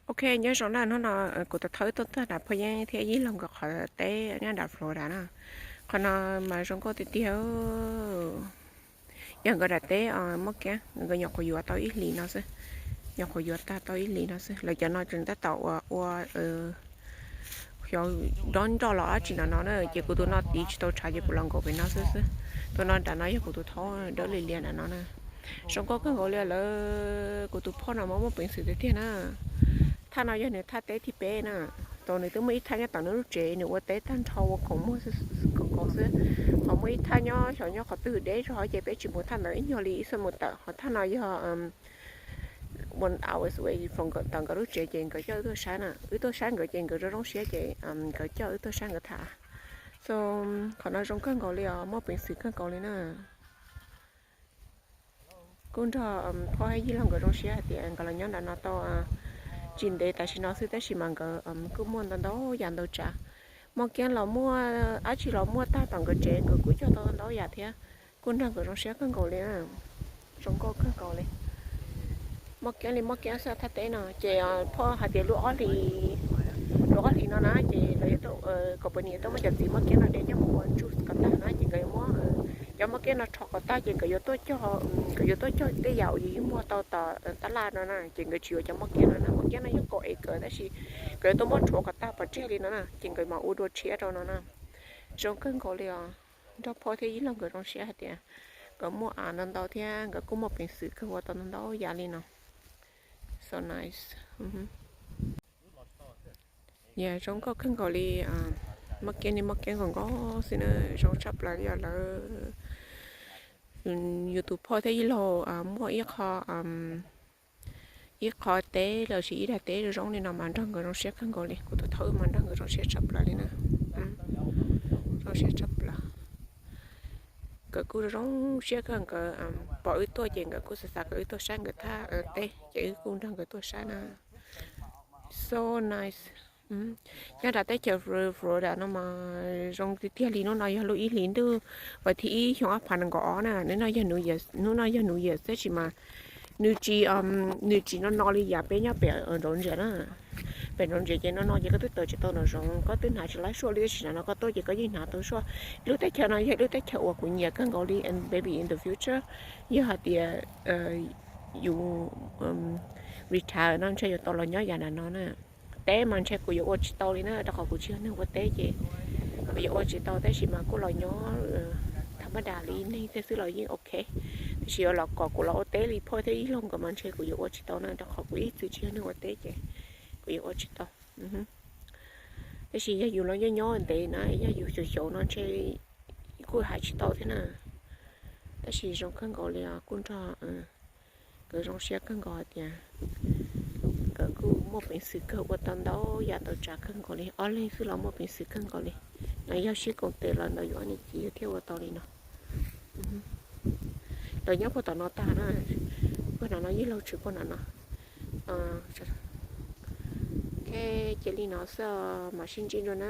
Ok, nyob zoo na, hnub no kuv tau thauj tuaj txog nram Phoj Yeeb thiab Yij Laug nkawd qhov teb nyob nram Florida na. Qhov no mas zoo nkauj tiag tiag. Yog nkawd nram teb Moj Kiab, nkawd nyuam qhuav yuav tau ib hlis no xwb, nyuam qhuav yuav tag tau ib hlis no xwb. Lawv cov no tseem tab tom ua ua xyov dob nroj los dab tsi no no na, ces kuv tus no tiv tsis tau tshav ces kuv los nkaum pem no xwb xwb. Tus no nram no yog kuv tus thaub dawb li lias nram no na. Zoo nkauj kawg nkaus li lawm, kuv tus phauj no mas muaj peev xwm tiag tiag na. Thaj no yog nws thaj teb thib peb na. Tus nws twb muaj ib thaj nyob tom nws lub tsev, nws ua teb tag nrho ua khoom muag kaus xwb. Ho muaj ib thaj nyob xyov nyob qhov twg deb zog ces peb tsis mus thaj ntawd ib nyuag li, ib xuaj mus tawm. Ho thaj no yog one hour away from nkawd, tom nkawd lub tsev ces nkawd coj wb tuaj saib na. Wb tuaj saib nkawd ces nkawd zoo zoo siab ces nkawd coj wb tuaj saib nkawd tham. So qhov no zoo kawg nkaus li os, muaj peev xwm kawg nkaus li na. Kuj nrog phauj thiab Yij Laug nkawd zoo siab hais tias nkawd los nyob nram no tau tsis ntev tam sim no xwb, tab sis mas nkawd kuj muaj ntau ntau yam ntau tsav. Moj Kiab los muaj, dab tsi los muaj tag tom nkawd tsev, nkawd kuj cog tau ntau yam thiab. Kuj nrog nkawd zoo siab kawg nkaus li. Zoo nkauj kawg nkaus li. Moj Kiab li Moj Kiab xwb thaj teb no ces phauj hais tias lub ob hlis, lub ob hlis no na ces lawv yuav tuaj, company tuaj muab cov txiv Moj Kiab no de coj mus ua tsuj kom tag na, ces nkawd yuav muab cov Moj Kiab no rho kom tag ces nkawd yuav tuaj cog, nkawd yuav tuaj cog tej yam uas yus yeej muag tau tom tab laj no na, ces nkawd tsis yuav cov Moj Kiab no na. Moj Kiab no yog kaum acre tab sis nkawd yuav tuaj muab rhuav kom tag pov tseg li no na, ces nkawd mam ua dua tshiab rau no na. Zoo kawg nkaus li os. Nrog phauj thiab Yij Laug nkawd zoo siab hais tias nkawd muaj av ntau ntau thiab nkawd kuj muaj peev xwm kawg ua tau ntau ntau yam li no. So nice. Yog zoo nkauj kawg nkaus li. Moj Kiab ni Moj Kiab nkaus nkaus xwb na, zoo tshaj plaws li os lawm. Yus tus phauj thiab Yij Laug muaj ib qho, ib qho teb los sis ib daim teb zoo zoo li no mas nrog nkawd zoo siab kawg nkaus li, kuv tus thaub wb mas nrog nkawd zoo siab tshaj plaws li na. Zoo siab tshaj plaws. Nkawd kuj zoo siab kawg, nkawd pom wb tuaj ces nkawd kuj xav xav kom wb tuaj saib nkawd thaj teb ces wb kuj nrog nkawd tuaj saib na. So nice. Nyob nram teb chaws Florida no mas zoo tiag tiag li, hnub no yog lub ib hlis ntuj vas thib ib xyoo ob phav nees nkaum ob na, hnub no yog New Year, hnub no yog New Year tab sis mas nws tsis, nws tsis no no li yam peb nyob pem nraud ntsia na. Pem nraud ntsia ces no no ces koj twb tawm tsis tau nraum zoov, koj twb hnav tsis laib suaj li, tab sis no koj tuaj ces koj yeej hnav tau suaj. Lub teb chaws no yog lub teb chaws uas kuv nyiam kawg nkaus li, and maybe in the future yog hais tias yus retire no ntshe yuav tau los nyob yam nram no na. Teb mas ntshe kuv yuav ua tsis tau li na, rau qhov kuv tsis yog neeg ua teb ces kuv yuav ua tsis tau, tab sis mas kuj los nyob tha mab das li neeg tej xwb los yeej ok. Tab sis yuav los kom kuv los ua teb li phauj thiab Yij Laug nkawd mas ntshe kuv yuav ua tsis tau na, rau qhov kuv ib txwm tsis yog neeg ua teb ces kuv yuav ua tsis tau. Tab sis yog yus los nyob nyob ntev na, yog yus xyaum xyaum no ntshe kuj hais tsis tau thiab na. Tab sis zoo kawg nkaus li os, kuj nrog nkawd zoo siab kawg nkaus hais tias nkawd kuj muaj peev xwm kawg ua tau ntau yam ntau tsav kawg nkaus li, ob leeg xwb los muaj peev xwm kawg nkaus li. No yog sib koom tes los ntawm yus ob niam txiv thiaj ua tau li no. Lawv nyob puag tom no tag na, puag nram no, Yij Laug tshwm puag nram no. Ok, cia li no xwb, mam sib ntsib dua na.